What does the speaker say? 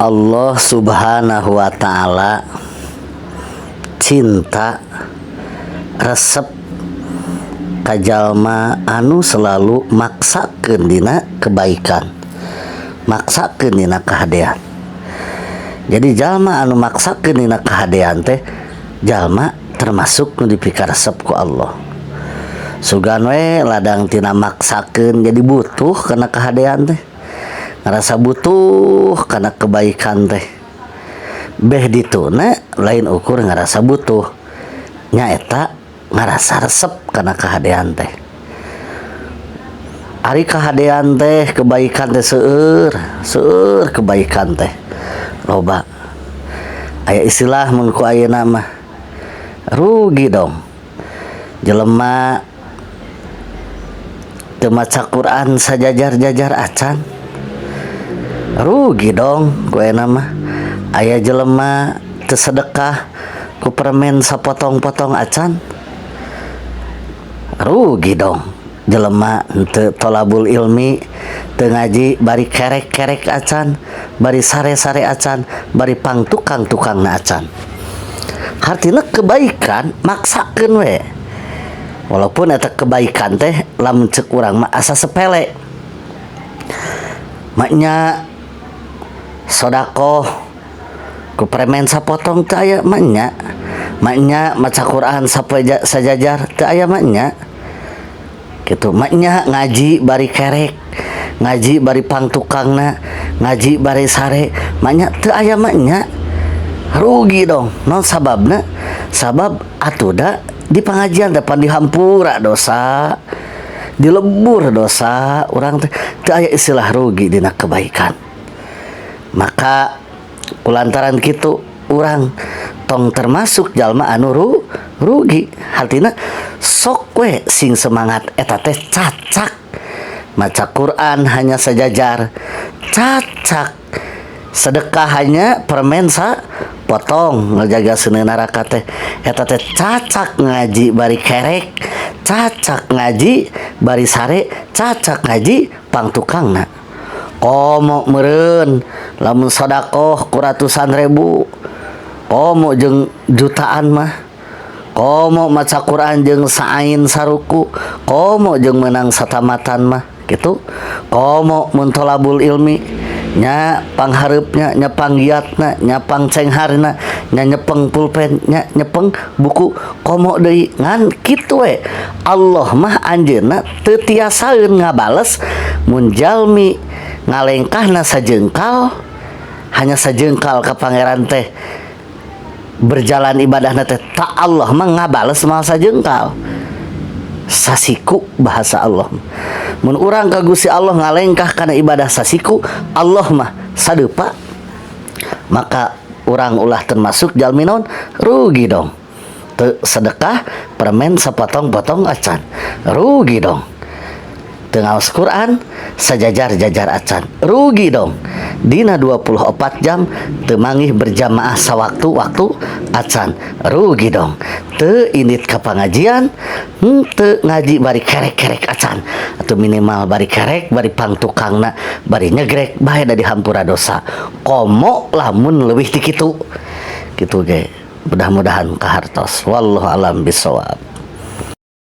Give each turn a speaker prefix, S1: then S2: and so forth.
S1: Allah Subhanahu wa Ta'ala cinta, resep ka jalma anu selalu maksakeun dina kebaikan, maksakeun dina kahadean. Jadi jalma anu maksakeun dina kahadean teh jalma termasuk nu dipikaresep ku Allah. Sugan we ladang tina maksakeun jadi butuh kana kahadean teh, ngerasa butuh kana kebaikan teh. Beh dituna lain ukur ngerasa butuh, nyaeta ngerasa resep kana kahadean teh. Ari kahadean teh, kebaikan teh seueur seueur, kebaikan teh loba. Aya istilah mun ku ayeuna mah, rugi dong jelema teu maca Quran sajajar-jajar acan. Rugi dong ku ayeuna mah aya jelema teu sedekah ku permen sapotong-potong acan. Rugi dong jelema teu tolabul ilmi, teu ngaji bari kerek-kerek acan, bari sare-sare acan, bari pangtukang-tukangna acan. Hartina kebaikan maksakeun we, walaupun eta kebaikan teh lamun ceuk urang mah asa sepele. Maknya sodakoh ku permen sapotong teu aya maknya, maknya maca Quran sajajar teu aya maknya gitu, maknya ngaji bari kerek, ngaji bari pangtukangna, ngaji bari sare, maknya teu aya maknya. Rugi dong. Non sababna? Sabab atuda di pengajian depan dihampura dosa, dilebur dosa urang teh. Teu aya istilah rugi dina kebaikan. Maka kulantaran kitu urang tong termasuk jalma anu rugi. Hartina sok we sing semangat. Eta teh cacak maca Quran hanya sejajar, cacak sedekah hanya permen sa potong, ngejaga seuneu neraka teh eta teh cacak ngaji bari kerek, cacak ngaji bari sare, cacak ngaji pangtukangna. Komo meureun lamun sodakoh ku ratusan ribu, komo jeung jutaan mah, komo maca Quran jeung saain saruku, komo jeung menang satamatan mah gitu, komo mun tolabul ilmi nya panghareupnya, nya panggiatna, nya pangcengharna, nya nyepeng pulpen, nya nyepeng buku, komo deui ngan kitu we. Allah mah anjeunna teu tiasaeun ngabales mun jalmi ngalengkahna sajengkal, hanya sajengkal ka Pangeran teh berjalan ibadahna teh. Tak, Allah mah ngabales moal sajengkal, sasiku bahasa Allah. Mun urang ka Gusti Allah ngalengkah kana ibadah sasiku, Allah mah sadepa. Maka urang ulah termasuk jalmi naon? Rugi dong. Teu sedekah permen sapotong-potong acan, rugi dong. Teu ngaos Quran sajajar-jajar acan, rugi dong. Dina 24 jam teu manggih berjamaah sawaktu-waktu acan, rugi dong. Teu indit ka pangajian, henteu ngaji bari kerek-kerek acan, atau minimal bari kerek bari pangtukangna, bari nyegrek bae, da dihampura dosa. Komo lamun leuwih ti kitu. Kitu ge, mudah-mudahan kahartos. Wallahu alam bisawab.